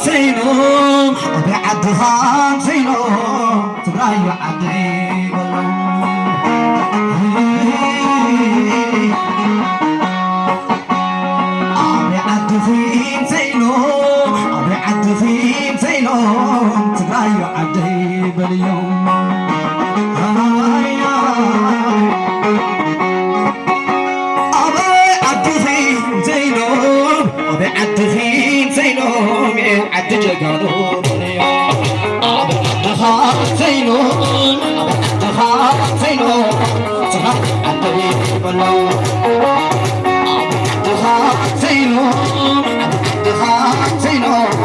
ዘይኖም ኣበይ ዓድኻ ዘይኖም ትግራይ ዓደይ በሎም። ኣበይ ዓድኺ ዘይኖም ኣበይ ዓድኺ ዘይኖም ትግራይ ዓደይ በልዮም። ኣበይ ዓድኺ ዘይኖም ኣበይ ዓድኺ ዘይኖም ዓዲ ጀጋኑ ኣበይ ዓድኻ ዘይኖም ኣበይ ዓድኻ ዘይኖም ጽናሕ ዓደይ በሎም። ኣበይ ዓድኻ ዘይኖም ኣበይ ዓድኻ ዘይኖም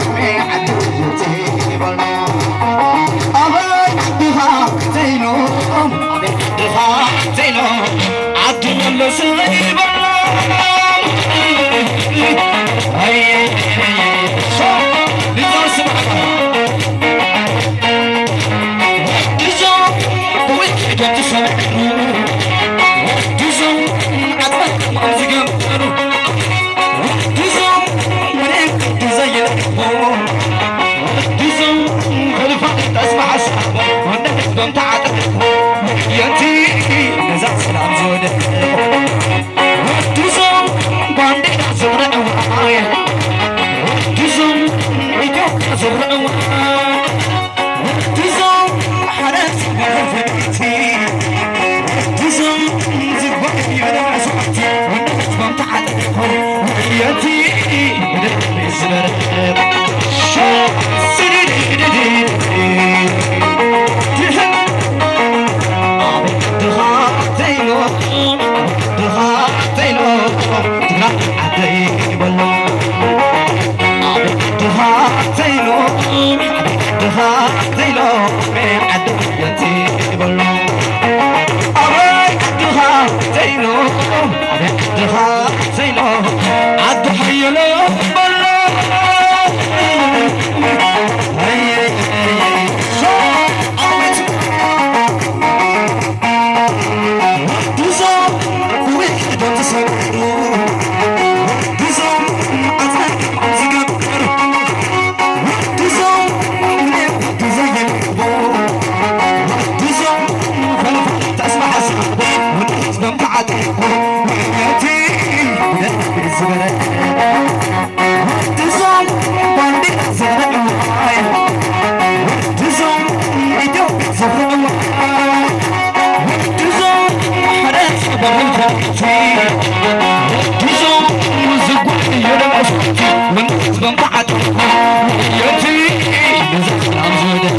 ዓዲ ጀጋኑ ኣበይ ዓድኻ ዘይኖም ኣበይ ዓድኻ ዘይኖም ዓዲ መለስ ይበሎም። ኣየ ንዛር ስማዕካ ወድዞም ብውሕደት ዝሰምዑ ወድዞም ዓጥመት ዝገበሩ ወድዞም መሬት ዘይለቅሑ ወድዞም ፈልፋል ተስፋ ሓሳቦም ወደ ህዝቦም ተዓጠቑ የቲ ነዛ ሰላም ዝወደ ወድዞም ባንዴራ ዝቕርዕዋ ወድዞም ኢትዮጵያ ዝቕርዕዋ ወድዞም ሓረስ መረፈቲ ወድዞም ዝጓዩ ደራስዋቲ ወድዞም ተዓጠቑ የቲ ደስ ዝበረ ሸ ስድድድድ ድኻ ዘይኖ ድኻ ዘይኖ ትግራይ ዓደይ በሎ ድኻ ዘይኖ ድኻ ዘይኖ ዓደይ በሎ ኣበይ ድኻ ዘይኖ ድኻ ዘይኖ ዓዲ ሓየሎ በሎ ወድዞም ባንዴራ ዘብርዕዋ ወድዞም ኢትዮጵያ ዘብርዕዋ ወድዞም ሓደ ጸበሉት ወድዞም ዝጓዩ ደመስቲ ወንዝቦም ተዓጢቑ የቲ ንዘኽራም ዝወደቕ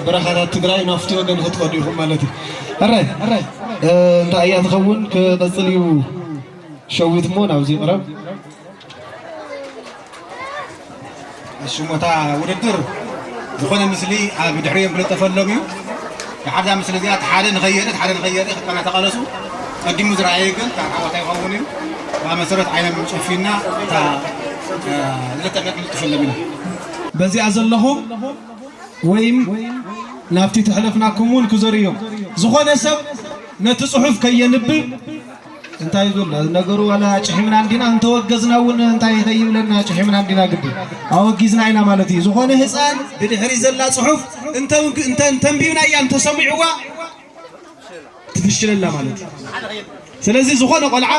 በረኻታት ትግራይ ናብቲ ወገን ክትኸዱ ኢኹም ማለት እዩ። ሕራይ እንታይ እያ ትኸውን? ክቐፅል እዩ ሸዊት እሞ ናብዚ ይቕረብ። እሺ፣ እሞ እታ ውድድር ዝኾነ ምስሊ ኣብ ድሕሪኦም ክልጠፈሎም እዩ። ድሓር እዛ ምስሊ እዚኣ እቲ ሓደ ንኸየርኢ፣ እቲ ሓደ ንኸየርኢ ክጠና ተቓለሱ። ቀዲሙ ዝረኣየ ግን ካብ ዓወት ኣይኸውን እዩ። ብኣ መሰረት ዓይኖም ጨፊና እታ ዝለጠፈ ክንልጥፈሎም ኢና። በዚኣ ዘለኹም ወይም ናብቲ ተሕለፍናኩም እውን ክዘርእዮም። ዝኾነ ሰብ ነቲ ጽሑፍ ከየንብብ እንታይ እዩ ዘሎ? ነገሩ ዋላ ጭሒምና እንዲና፣ እንተወገዝና እውን እንታይ ከይብለና፣ ጭሒምና እንዲና፣ ግዲ ኣወጊዝና ኢና ማለት እዩ። ዝኾነ ህፃን ብድሕሪ ዘላ ጽሑፍ እንተ-፣ እንተ-፣ እንተንቢብናያ፣ እንተሰሚዕዋ ትፍሽለላ ማለት እዩ። ስለዚ ዝኾነ ቆልዓ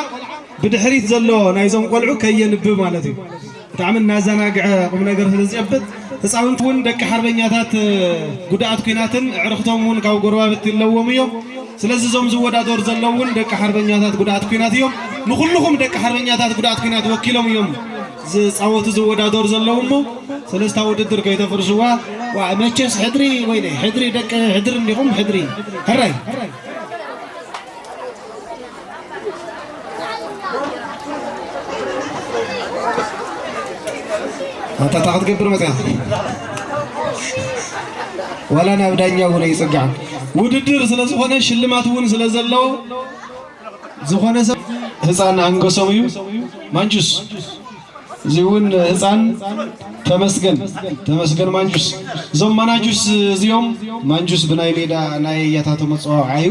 ብድሕሪት ዘሎ ናይዞም ቆልዑ ከየንብብ ማለት እዩ። ብጣዕሚ እናዘናግዐ ቁም ነገር ስለ ዝጨብጥ፣ ህፃውንቲ እውን ደቂ ሓርበኛታት ጉድኣት ኲናትን ኣዕርኽቶም እውን ካብ ጎረባብቲ ኣለዎም እዮም። ስለዚ እዞም ዝወዳደሩ ዘለዉ እውን ደቂ ሓርበኛታት ጉድኣት ኲናት እዮም። ንኹልኹም ደቂ ሓርበኛታት ጉድኣት ኲናት ወኪሎም እዮም ዝፃወቱ ዝወዳደሩ ዘለዉ እሞ፣ ስለስታ ውድድር ከይተፍርስዋ። ዋ፣ መቸስ ሕድሪ ወይነ፣ ሕድሪ ደቂ ሕድሪ እንዲኹም፣ ሕድሪ። ሕራይ። ኣታ እንታይ ክትገብር መፅያ? ዋላ ናብ ዳኛ እውን ኣይፅጋዕን። ውድድር ስለ ዝኾነ ሽልማት እውን ስለ ዘለዎ፣ ዝኾነ ሰብ ህፃን ኣንገሶም እዩ። ማንጁስ፣ እዚ እውን ህፃን ተመስገን፣ ተመስገን ማንጁስ። እዞም ማናጁስ እዚኦም፣ ማንጁስ ብናይ ሜዳ ናይ ኣያታቶም ኣፀዋውዓ እዩ።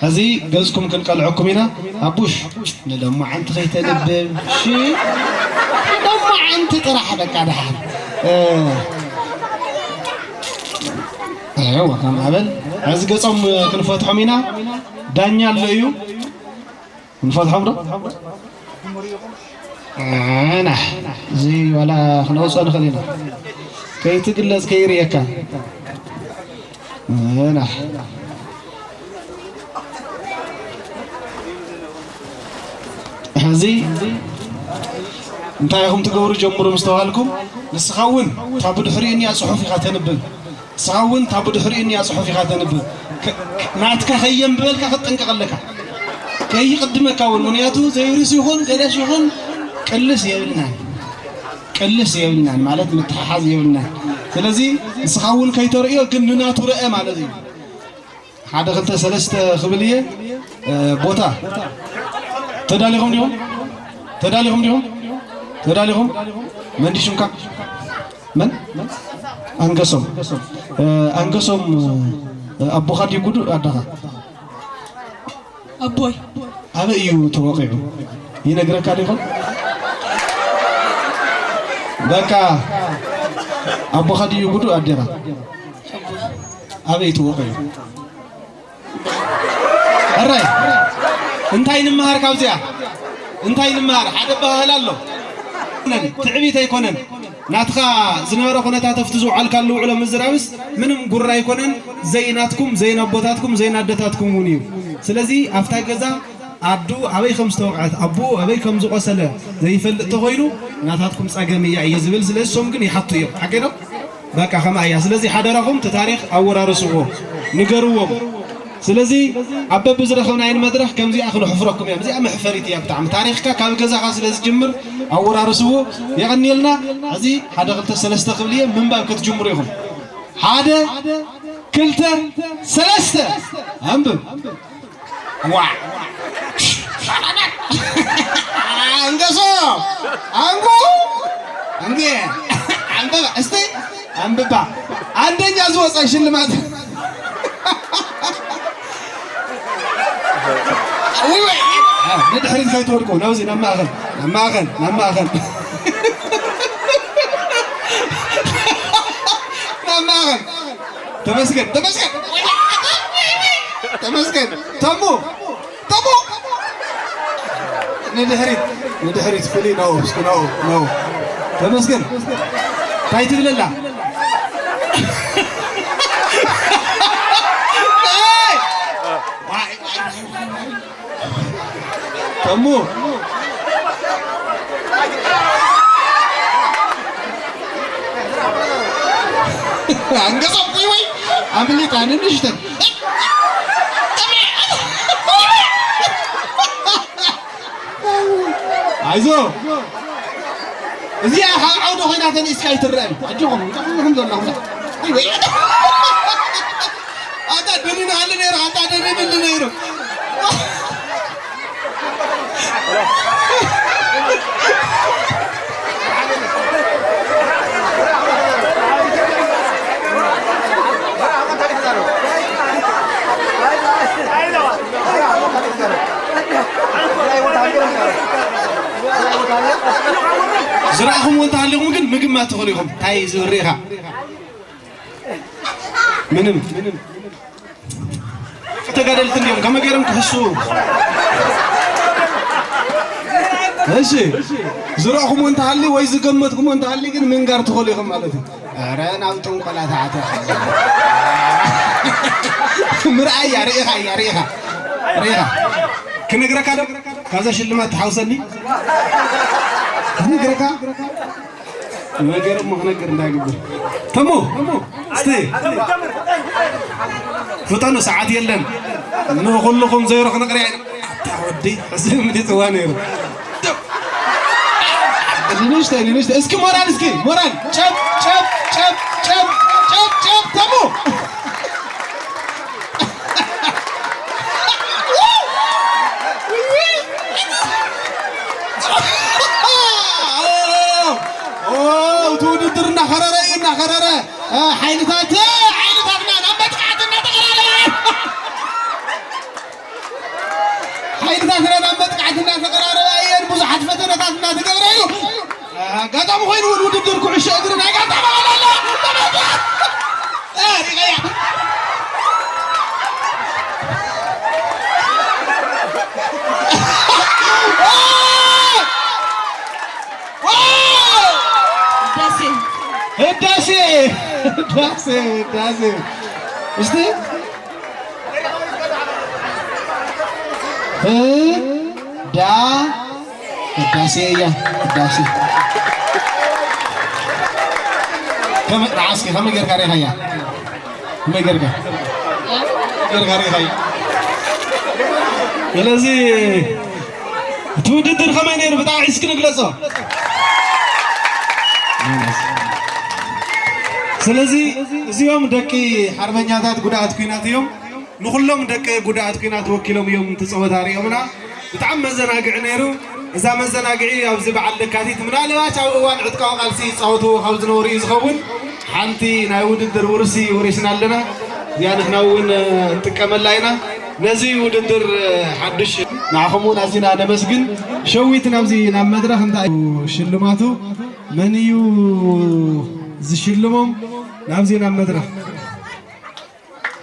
ሕዚ ገዝኩም ክንቀልዐኩም ኢና። ኣቡሽ፣ ንሎማዓንቲ ከይተንብብ፣ እሺ? ንሎማዓንቲ ጥራሕ በቃ ደሓን። እ፣ እወ፣ ከምኣ በል። ሕዚ ገጾም ክንፈትሖም ኢና። ዳኛ ኣሎ እዩ። ክንፈትሖም ዶ? ኣና፣ እዚ ዋላ ክነውፅኦ ንኽእል ኢና። ከይትግለፅ ከይርእየካ። ኣና። ሕዚ እንታይ ኢኹም ትገብሩ? ጀምሩ ምስ ተባልኩም፣ ንስኻ እውን እታ ብድሕሪኡ እኒኣ ጽሑፍ ኢኻ ተንብብ። ንስኻ እውን እታ ብድሕሪኡ እኒኣ ጽሑፍ ኢኻ ተንብብ። ናትካ ከየንብበልካ ክትጥንቀቕ ኣለካ። ከይቕድመካ እውን፣ ምኽንያቱ ዘይርስ ይኹን ገደሽ ይኹን ቅልስ የብልናን። ቅልስ የብልናን ማለት ምትሓሓዝ የብልናን። ስለዚ ንስኻ እውን ከይተርእዮ ግን ንናቱ ርአ ማለት እዩ። ሓደ ክልተ ሰለስተ ክብል እየ። እ፣ ቦታ ተዳሊኹም ዲኹም? ተዳሊኹም ዲኹም? ተዳሊኹም? መንዲሹምካ? መን? ኣንገሶም። እ፣ ኣንገሶም፣ እ፣ ኣቦኻ ድዩ ጉዱ ኣደኻ? ኣቦይ። ኣበይ እዩ ተወቒዑ? ይነግረካ ዲኹም? በቃ ኣቦኻ ድዩ ጉዱ ኣዴኻ? ኣቦይ። ኣበይ ተወቒዑ? ሕራይ እንታይ ንምሃር ካብዚኣ? እንታይ ንምሃር? ሓደ ኣበሃህላ ኣሎ። ትዕቢት ኣይኮነን። ናትኻ ዝነበረ ኩነታት ኣብቲ ዝውዓልካሉ ውዕሎ ምዝራብስ ምንም ጉራ ኣይኮነን። ዘይናትኩም ዘይናቦታትኩም ዘይናደታትኩም እውን እዩ። ስለዚ ኣብታ ገዛ ኣዱ ኣበይ ከም ዝተወቕዐት ኣቦኡ ኣበይ ከም ዝቖሰለ ዘይፈልጥ ተኾይኑ ናታትኩም ጸገም እያ እየ ዝብል። ስለዚ እሶም ግን ይሓቱ እዮም። ሓቂ ዶ? በቃ ከምኣ እያ። ስለዚ ሓደራኹም እቲ ታሪኽ ኣወራርስዎ፣ ንገርዎም። ስለዚ ኣብ በብዝረኸብናየን መድረኽ ከምዚኣ ክነሕፍረኩም እዮም። እዚኣ መሕፈሪት እያ ብጣዕሚ። ታሪኽካ ካብ ገዛኻ ስለ ዝጅምር ኣወራርስዎ። የቐንየልና። እዚ ሓደ ክልተ ሰለስተ ክብል እየ፣ ምንባብ ክትጅምሩ ኢኹም። ሓደ ክልተ ሰለስተ። ኣንብብ። ዋ። ኣንገሶ። ኣንጎ። ኣንጌ። ኣንበባ። እስቲ ኣንብባ። ኣንደኛ ዝወፀ ሽልማት። ውይ ወይ። ንድሕሪት ከይትወድቁ። ናብዚ ናብ ማእኸል። ናብ ማእኸል። ናብ ማእኸል። ናብ ማእኸል። ተመስገን፣ ተመስገን፣ ተመስገን። ተሙ፣ ተሙ። ንድሕሪት፣ ንድሕሪት ፍሊ ነው፣ እስኪ ነው፣ ነው። ተመስገን። እንታይ ትብለላ? ተሙ። ኣንገጾም ወይ ወይ ኣምሊጣ ንንሽተን። ኣይዞ። እዚኣ ካብ ዓውዲ ኮይና ተኒስካ ኣይትረአን። ኣጆኹም፣ እንታይ ዘለኹም? ኣይ ወይ። ኣታ ደኒኑ ኣለ ነይሩ፣ ኣታ ደኒኑ ኣለ ነይሩ። ዝረኣኹምዎ እንተሃሊኹም ግን ምግማት ትኽእሉ ኢኹም። እንታይ እዩ ዝብል ርኢኻ? ምንም። ተጋደልቲ እንዲዮም፣ ከመይ ገይሮም ክሕስዉ? እሺ፣ ዝረእኹምዎ እንተሃልዩ ወይ ዝገመትኩምዎ እንተሃልዩ ግን ምንጋር ትኽእሉ ኢኹም ማለት እዩ። ኧረ ናብ ጥንቆላ ተኣትያ። ምርኣያ፣ ርኢኻ እያ፣ ርኢኻ፣ ርኢኻ። ክነግረካ ዶ? ካብዛ ሽልማት ትሓውሰኒ? ክነግረካ? ነገር እሞ ክነግር እንዳይግብር። ተሙ፣ እስቲ ፍጠኑ፣ ሰዓት የለን። ንኹልኹም ዘይሮ ክነቅርያ ኢና። ኣታ ወዲ፣ ሕዚ ምሊጽዋ ነይሩ። ንንሽተይ፣ ንንሽተይ። እስኪ ሞራል፣ እስኪ ሞራል። ጨብ፣ ጨብ፣ ጨብ፣ ጨብ፣ ጨብ፣ ጨብ፣ ተሙ። እቲ ውድድር እናኸረረ እዩ፣ እናኸረረ። ሓይልታት፣ ሓይልታትና ናብ መጥቃዕቲ እናተቐራረበ እዩ። ሓይልታትና ናብ መጥቃዕቲ እናተቐራረባ እየን። ብዙሓት ፈተነታት እናተገብረ እዩ። ኣጋጣሚ ኮይኑ እውን ውድድር ኩዕሾ እግሪ ናይ ጋንታ መቐለ ኣሎ። እ፣ ሪቐያ። እ! እ! ህዳሴ። ህዳሴ። ህዳሴ። ህዳሴ። እስቲ። ህዳ-፣ ህዳሴ እያ፣ ህዳሴ። ከመ-፣ ንዓ እስኪ ከመይ ጌርካ ርኢኻያ? ከመይ ጌርካ? ተርኻሪኻ እዩ። ስለዚ እቲ ውድድር ከመይ ነይሩ? ብጣዕሚ እስኪ ንግለጾ። ስለዚ እዚኦም ደቂ ሓርበኛታት ጉዳኣት ኲናት እዮም። ንኹሎም ደቂ ጉዳኣት ኲናት ወኪሎም እዮም እቲ ጸወታ ሪኦምና። ብጣዕሚ መዘናግዒ ነይሩ። እዛ መዘናግዒ ኣብዚ በዓል ለካቲት ምናልባት ኣብ እዋን ዕጥቃዊ ቃልሲ ይጻወትዎ ካብ ዝነበሩ እዩ ዝኸውን። ሓንቲ ናይ ውድድር ውርሲ ወሪስና ኣለና። እዚኣ ንሕና እውን እንጥቀመላ ኢና። ነዚ ውድድር ሓዱሽ ንዓኹም እውን ኣዚና ነመስግን። ሸዊት ናብዚ ናብ መድረኽ እንታይ እዩ ሽልማቱ? መን እዩ ዝሽልሞም? ናብዚ ናብ መድረኽ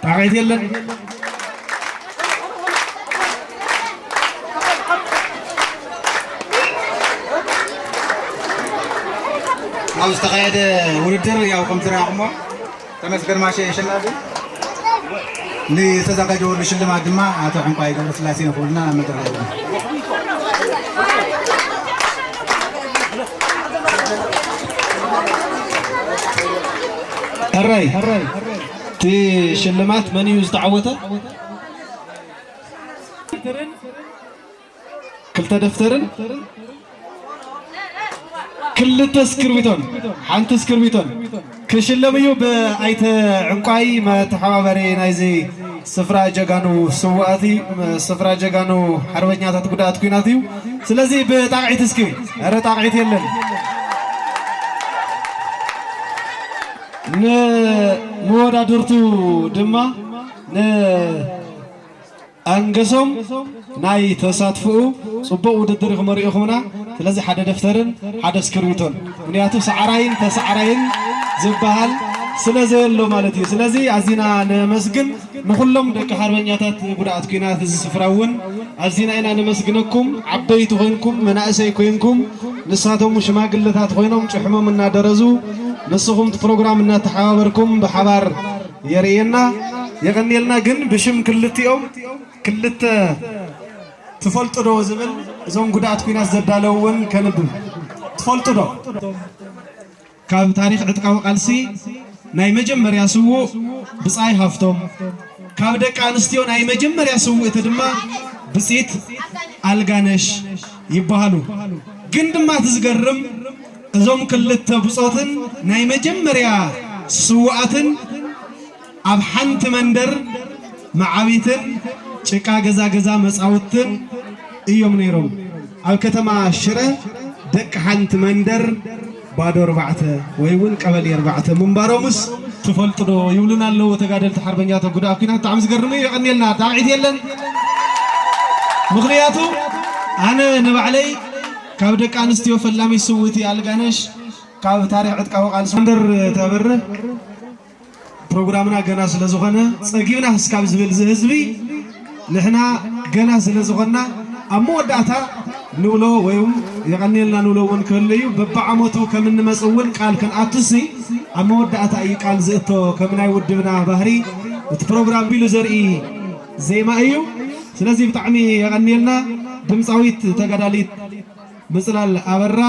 ጣቕዒት የለን። ኣብ ዝተኻየደ ውድድር ያው ከም ዝረኣኹሞ ተመስገን ማሸ የሸናፊ ንተዘጋጀወሉ ሽልማት ድማ ኣቶ ዕንቋይ ገብረስላሴ ንኽብሉና ኣብ መድረኽ ይቕርቡ። ሕራይ እቲ ሽልማት መን እዩ ዝተዓወተ? ክልተ ደፍተርን ክልተ እስክርቢቶን ሓንቲ እስክርቢቶን ክሽለም እዩ። ብኣይተ ዕንቋይ መተሓባበሪ ናይዚ ስፍራ ጀጋኑ ስዋኣት እዩ፣ ስፍራ ጀጋኑ ሓርበኛታት ጉዳኣት ኲናት እዩ። ስለዚ ብጣቕዒት እስኪ፣ ኧረ ጣቕዒት የለን። ንመወዳድርቱ ድማ ን ኣንገሶም ናይ ተሳትፎኡ ጽቡቕ ውድድር ኢኹም ኣርእኹምና። ስለዚ ሓደ ደፍተርን ሓደ እስክርቢቶን፣ ምኽንያቱ ሰዓራይን ተሰዓራይን ዝበሃል ስለ ዘየሎ ማለት እዩ። ስለዚ ኣዚና ነመስግን ንኹሎም ደቂ ሓርበኛታት ጉዳኣት ኲናት እዚ ስፍራ እውን ኣዚና ኢና ነመስግነኩም። ዓበይቲ ኮይንኩም መናእሰይ ኮይንኩም ንሳቶም ሽማግለታት ኮይኖም ጭሕሞም እናደረዙ ንስኹም እቲ ፕሮግራም እናተሓባበርኩም ብሓባር የርእየና። የቐንየልና። ግን ብሽም ክልቲኦም ክልተ ትፈልጡ ዶ ዝብል እዞም ጉዳኣት ኲናት ዘዳለውውን ከንብብ። ትፈልጡ ዶ? ካብ ታሪኽ ዕጥቃዊ ቃልሲ ናይ መጀመርያ ስዉእ ብጻይ ሃፍቶም፣ ካብ ደቂ ኣንስትዮ ናይ መጀመርያ ስውእቲ ድማ ብጺት ኣልጋነሽ ይበሃሉ። ግን ድማ እቲ ዝገርም እዞም ክልተ ብጾትን ናይ መጀመርያ ስውኣትን ኣብ ሓንቲ መንደር መዓቢትን ጭቃ ገዛ ገዛ መጻውትን እዮም ነይሮም። ኣብ ከተማ ሽረ ደቂ ሓንቲ መንደር ባዶ ኣርባዕተ ወይ እውን ቀበሌ ኣርባዕተ ምንባሮምስ ትፈልጡ ዶ ይብሉና ኣለዉ ተጋደልቲ ሓርበኛታት ጉዳኣት ኲናት። ብጣዕሚ ዝገርም እዩ። የቐንየልና። ጣቕዒት የለን። ምኽንያቱ ኣነ ንባዕለይ ካብ ደቂ ኣንስትዮ ፈላሚት ስውእቲ ኣልጋነሽ ካብ ታሪኽ ዕጥቃዊ ቃልሲ መንደር ተብርህ ፕሮግራምና ገና ስለ ዝኾነ ጸጊብና እስካብ ዝብል እዚ ህዝቢ ንሕና ገና ስለ ዝኾንና ኣብ መወዳእታ ንብሎ ወይ እውን የቐንየልና ንብሎ እውን ክህሉ እዩ። በብዓመቱ ከም እንመጽእ እውን ቃል ክንኣቱሲ ኣብ መወዳእታ እዩ ቃል ዝእቶ ከም ናይ ውድብና ባህሪ እቲ ፕሮግራም ቢሉ ዘርኢ ዜማ እዩ። ስለዚ ብጣዕሚ የቐንየልና። ድምፃዊት ተጋዳሊት ምጽላል ኣበራ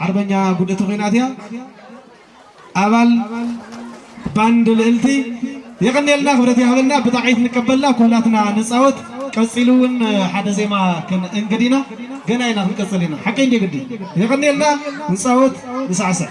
ሓርበኛ ጉድእቲ ኲናት እያ። ኣባል ባንድ ልእልቲ የቐንየልና፣ ክብረት ይሃበልና። ብጣዕዒት ንቀበልና፣ ኩላትና ንጻወት። ቀጺሉ እውን ሓደ ዜማ ክንእንግድ ኢና። ገና ኢና ክንቀጽል ኢና። ሓቀይ እንደ ግዲ የቐንየልና፣ ንጻወት፣ ንሳዕስዕ።